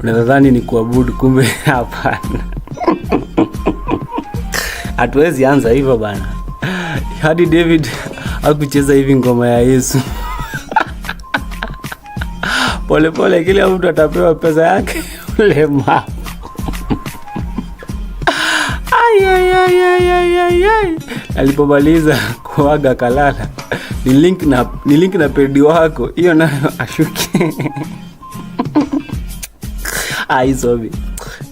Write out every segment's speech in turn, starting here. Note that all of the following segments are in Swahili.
Unadhani ni kuabudu, kumbe hapana. Hatuwezi anza hivyo bana. Hadi David hakucheza hivi ngoma ya Yesu. Pole pole, kila mtu atapewa pesa yake ulemavu. Ai, ai, ai, ai, ai, ai, ai. Alipomaliza kuaga kalala. Ni link na pedi wako hiyo nayo ashuke. Ah, isobe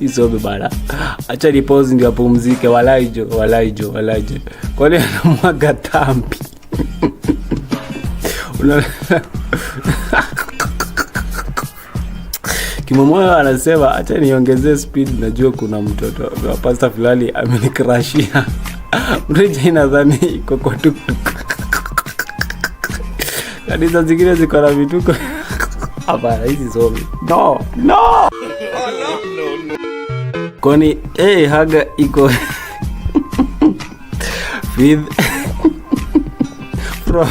isobe bana, acha ni pause ndio apumzike. Walaijo, walaijo, walaijo, kwani anamwaga tambi? Kimomoyo anasema acha niongezee speed, najua kuna mtoto wa pasta fulani amenikrashia. Mreja inadhani iko kwa tuktuk. Kanisa zingine ziko na vituko. Hapana, hizi somi. No, no. Kwani haga iko with bro,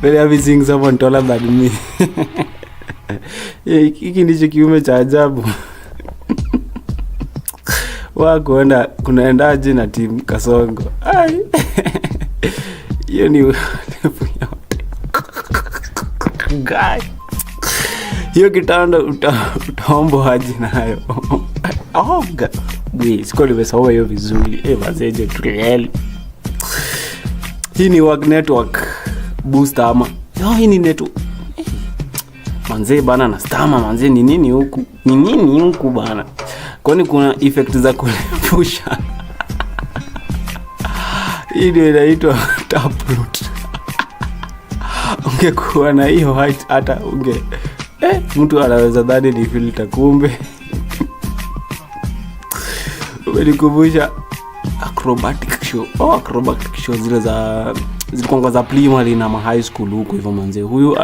very happy seeing someone taller than me. Hiki ndicho kiume cha ajabu wa kuenda kunaendaje na timu Kasongo. Ai. Hiyo ni urefu yote. Guy. Hiyo kitanda utaombwa aje nayo? Oh, sikuwa nimesoma hiyo vizuri. Mazeje tulieli. Hii ni work network booster ama. Oh, hii ni network. Manzee bana na stama manzee, ni nini huku? Ni nini huku bana? Kwani kuna effect za kurefusha? Hii ndio inaitwa taproot. Ungekuwa na hiyo height hata unge mtu anaweza dhani ni filter, kumbe. Umenikumbusha acrobatic show. Oh, acrobatic show zile za zilikuwa za primary na ma high school huko hivyo manze. Huyu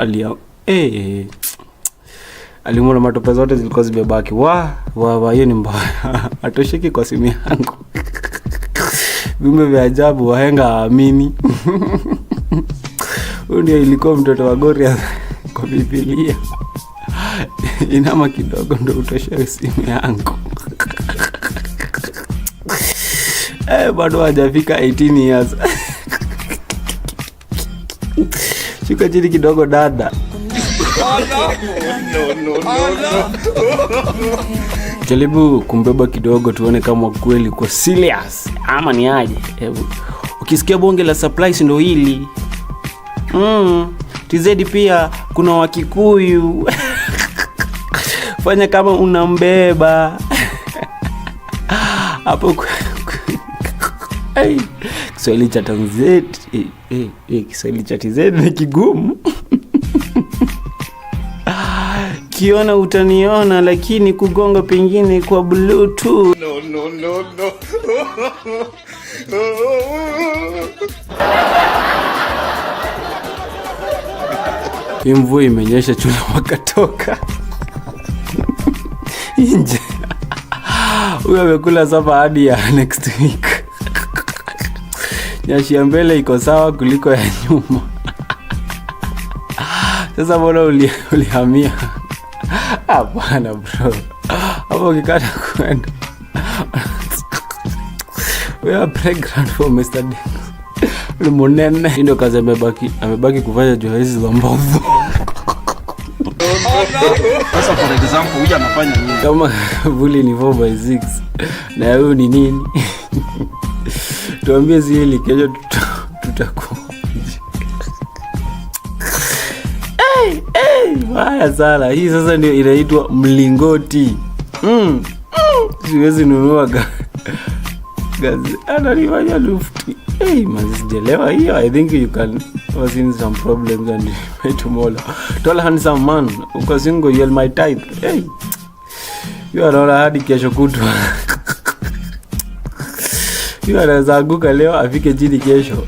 alimwona matope zote zilikuwa zimebaki. Wa wa wa, hiyo ni mbaya. Atosheki kwa simu yangu. Viumbe vya ajabu, wahenga waamini. Huyu ndio ilikuwa mtoto wa Goliath kwa Biblia. Inama kidogo ndo utoshe simu yangu. Bado hajafika 18 years. Shuka chini kidogo dada. No, no, no, no. Jaribu kumbeba kidogo tuone kama kweli kwa serious ama ni aje. Hebu ukisikia bonge la supplies ndo hili. TZ pia kuna Wakikuyu. Fanya kama unambeba. Hapo hey, Kiswahili cha Tanzania, Kiswahili cha TZ ni kigumu. Kiona utaniona, lakini kugonga pengine kwa Bluetooth. No, no, no, no. Hii mvua imenyesha, chura wakatoka nje. Huyu amekula sapa hadi ya next week. Nyashi ya mbele iko sawa kuliko ya nyuma. Sasa mbona ulihamia? Hapana bro. Hapo ukikata kwenda. We are playground for Mr. Dings. Ni munene. Hii ndio kazi amebaki kufanya juu hizi za mbovu. Sasa for example, huyu anafanya nini? Kama vuli ni 4 by 6 na huyu ni nini? Tuambie siri kesho tutakuwa. Hey, hey, mbaya sana. Hii sasa ndio inaitwa mlingoti. Siwezi nunua gazi. Analifanya lufti. Hey, man, sijaelewa hiyo. I think you can have seen some problems and you tomorrow. Tall handsome man, uko single, you're my type. Hey. You are hadi kesho kutwa. Yule anaweza anguka leo afike chini kesho.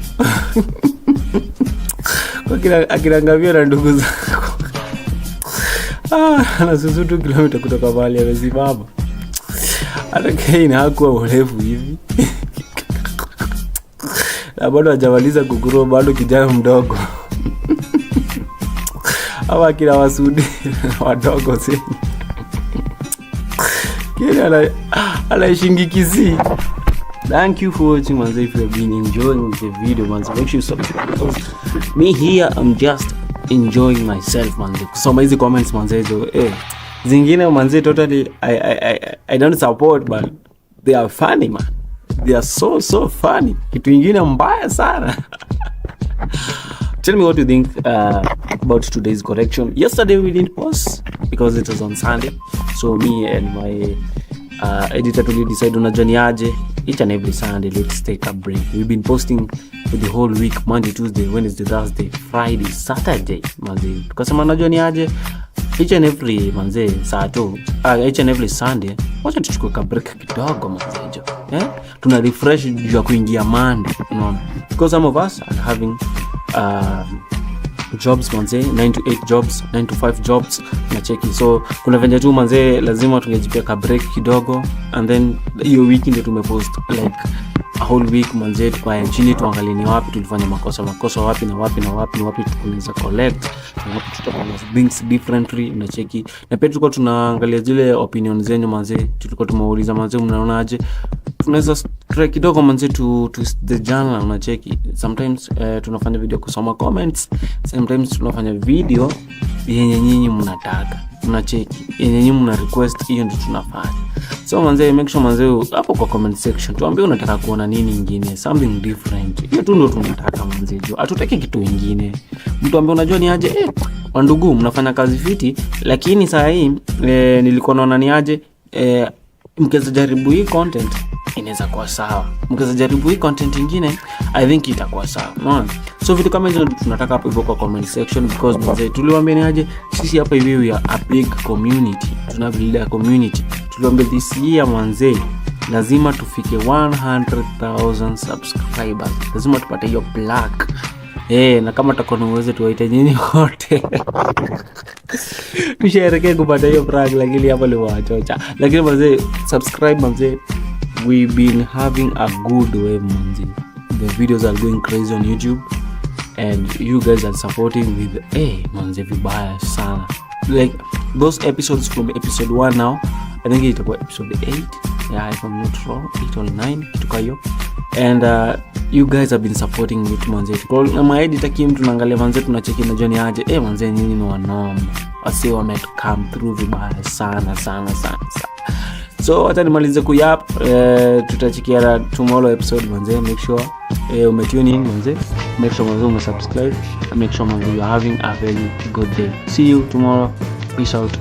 Kwa kila akilangavia na ndugu zako. Anasusutu kilomita kutoka mahali amesimama. Hata Kane hakuwa mrefu hivi. Na bado hajamaliza kugrow, bado kijana mdogo. Ama akina Wasudi wadogo si. Ken anaishingi Kisii. Thank you for watching, manze. If you have been enjoying the video, manze, make sure you subscribe, because me here, I'm just enjoying myself, manze, kusoma hizi comments, manze. Hizo zingine, manze, totally I don't support, but they are funny, man. They are so so funny. Kitu ingine mbaya sana. Tell me what you think about today's correction. Yesterday we didn't post because it was on Sunday, so me and my editor tuli decide, unajua ni aje, each and every Sunday let's take a break. We've been posting for the whole week, Monday, Tuesday, Wednesday, Thursday, Friday, Saturday, manze. Tukasema, unajua ni aje, each and every, manze, saa tu, each and every Sunday wacha tuchukue ka break kidogo, manze jo, eh? Tuna refresh juu ya kuingia Monday, unaona, because some of us are having jobs, manze, 9 to 8 jobs, 9 to 5 jobs, nacheki. So kuna venye tu, manze, lazima tungejipea ka break kidogo, and then hiyo wiki ndio tumepost like a whole week, manze. Tukae chini tuangalie ni wapi tulifanya makosa, makosa wapi na wapi na wapi, ni wapi tunaweza collect na wapi tutafanya things differently, unacheki. Na pia tulikuwa tunaangalia zile opinion zenyu, manze. Tulikuwa tumeuliza, manze, mnaonaje tunaweza try kidogo, manze, to the journal, unacheki. Sometimes tunafanya video kusoma comments, sometimes tunafanya video yenye nyinyi mnataka, unacheki, yenye nyinyi mna request, hiyo ndio tunafanya. So manze, make sure, manze, hapo kwa comment section tuambie unataka kuona nini ingine, something different. Hiyo tu ndio tunataka, manze jo, hatutaki kitu ingine. Mtu ambie, unajua ni aje, wandugu, mnafanya kazi fiti, lakini saa hii nilikuwa naona ni aje, mkiweza jaribu hii content inaweza kuwa sawa, mkiweza jaribu hii content ingine I think itakuwa sawa, unaona. So vitu kama hizo ndio tunataka hapo hivyo kwa comment section, because mzee, tuliwaambia ni aje, sisi hapa hivi we are a big community, tuna build a community. Tuliwaambia this year, manzee, lazima tufike 100,000 subscribers, lazima tupate hiyo plaque. Na kama tutakuwa na uwezo tuwaite nyinyi wote tusherekee kupata hiyo plaque, lakini hapa liwachocha. Lakini manzee, subscribe, manzee. We've been having a good way, manze. The videos are going crazy on YouTube and you guys are supporting with manze vibaya sana. Like those episodes from episode 1, now I think itakuwa episode 8, yeah, if I'm not wrong, 8 or 9, kitu ka hiyo. And you guys have been supporting it, manze. Tuko na maeditor Kim, tunaangalia, manze, tunacheki, najua ni aje, manze, nyinyi ni wanoma, wasi wame come through vibaya sana sana sana sana. So wacha nimalize kuyap. Tutachekiana tomorrow episode, manze. Make sure umetune in, manze. Make sure, manze, umesubscribe. Make sure, manze, you are having a very good day. See you tomorrow. Peace out.